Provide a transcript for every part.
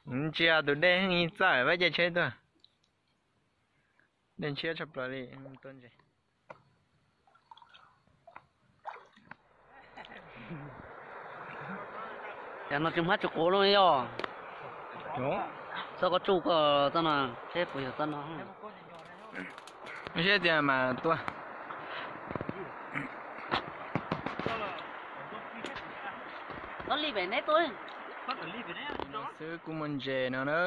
Ntsia tus dej yeej txawj, pab caij tsheb tuaj. Dej ntshiab tshaj plaws li, tuaj ntses. Cas no tsis hmab tsis quav lub yog. Txhob koj tsuj koj txoj no, seb puas yog txoj no. Seb tias mas tuaj. Xwb kuj muaj ntses no na.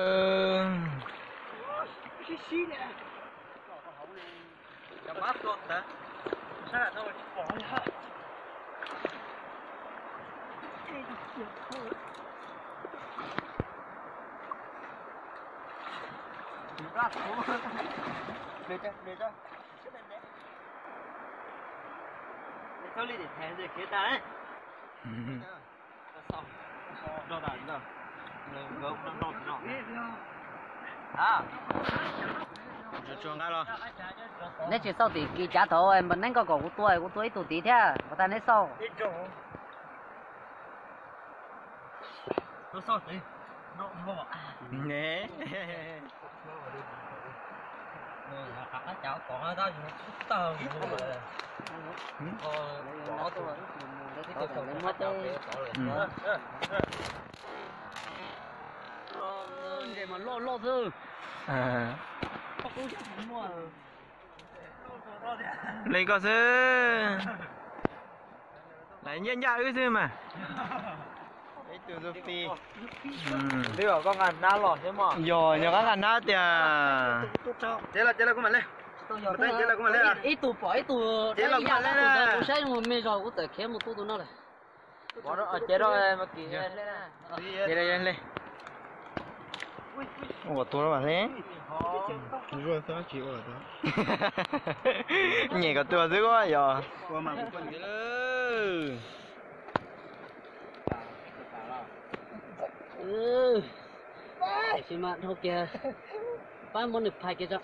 Neb tsis xauj tim kis cav thaum npam neeb koj kom kuv tua, kuv tua ib tug tid thiab, puas tag neb xauj? Ntses mas loj loj xwb. Li koj xwb. Lawv ncaj ncaj wb xwb mas. Yog, yog qab nqa hnab tiag. Ib tug pom ib tug, kuv saib me zog kuv txawm khiav mus tu tus no lawm. Ua tua hle. Nyem kom tua xwb yog. Tab sis mas dhau kiag, pab muab nws phais kiag tso.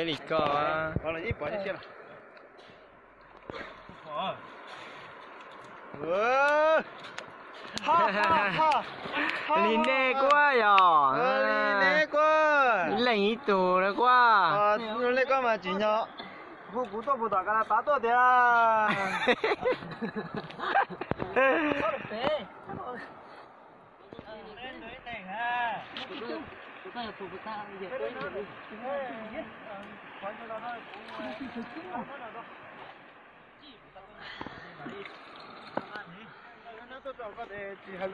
Li koj. Li nej kuab yog. Li nej kuab. Ib leeg ib tug na kuab. Li koj mas tsim nyog hu kuv tuaj puag tom Kalas Tav tuaj tiag.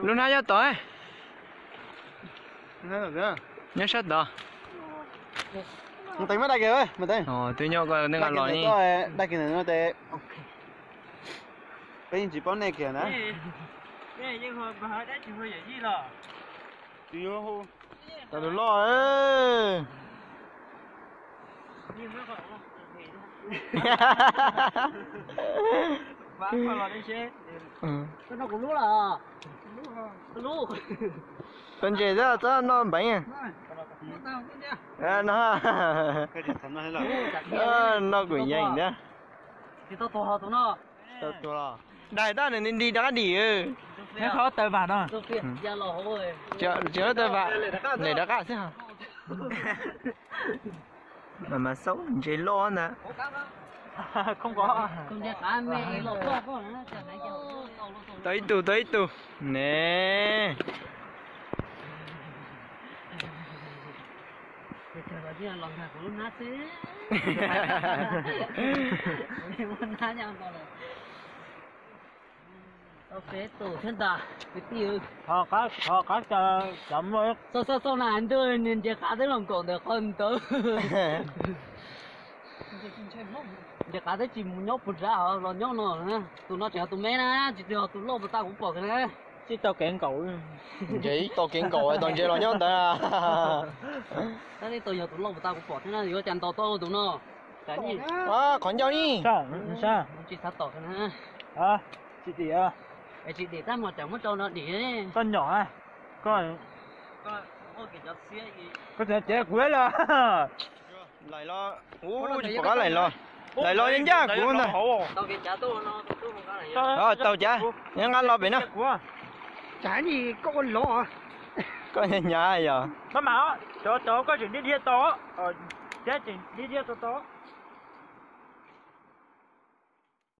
Lub hnab nyob tod. Nyob sab tod. Mus teem mas dai kiag, mus teem. Twb nyob koj nqa los ni. Dai kiag ntawm no tes. Peb yeej tsis paub nej kiag na. Tsis yuav hu. Tau tus loj. Tau ntses xwb txhob noj npeev. No, noj kuv yees thiab. Tau tus los. Daig tab nws nti nti rov qab dim. Tsis muab tau vam, nws rov qab xwb. Mas mas xaub ntses loj ntag. Tau ib tug, tau ib tug ne. Tau peb tus thiab ntag kwv tij. Qhov qab cas muaj xauj xauj na, ntuj, niag ntses qav twb los nkaum ntawm qhov ntawd. Ntses qav twb tsis mus nyob puag nrad, los nyob no. Tus no tseem yog tus me na, tsis yog tus loj puag ta kuv pom kiag na. Tsis tau kev nkaum. Ntses ib tau kev nkaum tau ntses los nyob ntawd. Tab sis tau yog tus loj puag ta kuv pom thiab na, yuav cas ntaus tau tus no. Qhov ncauj ni. Tsis xav tom kiag na. Tsis dim, tsis dim tab mas tsam muab rau no dim. Koj nyom, koj tseem cev kuv los. Laim los, tsis pom qab laim los. Laim los ncaj kuv ntag. Tau cas, nqa los pem no. Cas koj ua lov, koj hnyav yog. Cov koj tseem dhia dhia tau, thiab tseem dhia dhia tau tau.